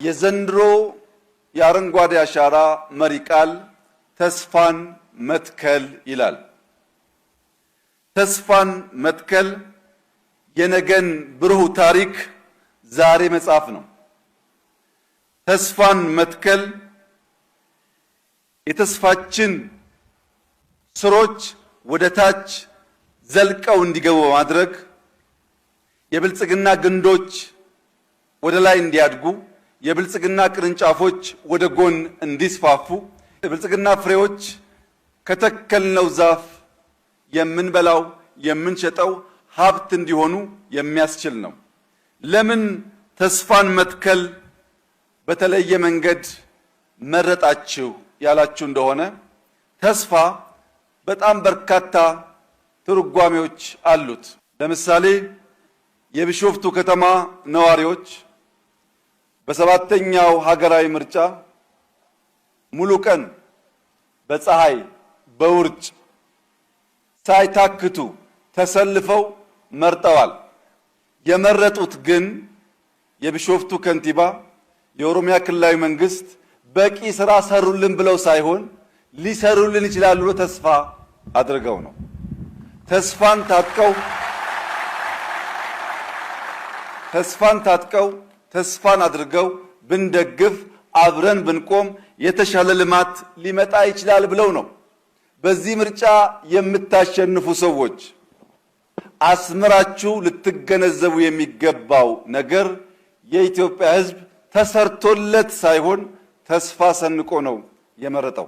የዘንድሮ የአረንጓዴ አሻራ መሪ ቃል ተስፋን መትከል ይላል። ተስፋን መትከል የነገን ብሩህ ታሪክ ዛሬ መጻፍ ነው። ተስፋን መትከል የተስፋችን ስሮች ወደ ታች ዘልቀው እንዲገቡ በማድረግ የብልጽግና ግንዶች ወደ ላይ እንዲያድጉ፣ የብልጽግና ቅርንጫፎች ወደ ጎን እንዲስፋፉ፣ የብልጽግና ፍሬዎች ከተከልነው ዛፍ የምንበላው የምንሸጠው ሀብት እንዲሆኑ የሚያስችል ነው። ለምን ተስፋን መትከል በተለየ መንገድ መረጣችሁ ያላችሁ እንደሆነ ተስፋ በጣም በርካታ ትርጓሜዎች አሉት። ለምሳሌ የቢሾፍቱ ከተማ ነዋሪዎች በሰባተኛው ሀገራዊ ምርጫ ሙሉ ቀን በፀሐይ በውርጭ ሳይታክቱ ተሰልፈው መርጠዋል። የመረጡት ግን የቢሾፍቱ ከንቲባ የኦሮሚያ ክልላዊ መንግስት በቂ ስራ ሰሩልን ብለው ሳይሆን ሊሰሩልን ይችላሉ ብሎ ተስፋ አድርገው ነው። ተስፋን ታጥቀው ተስፋን ታጥቀው ተስፋን አድርገው ብንደግፍ አብረን ብንቆም የተሻለ ልማት ሊመጣ ይችላል ብለው ነው። በዚህ ምርጫ የምታሸንፉ ሰዎች አስምራችሁ ልትገነዘቡ የሚገባው ነገር የኢትዮጵያ ሕዝብ ተሰርቶለት ሳይሆን ተስፋ ሰንቆ ነው የመረጠው።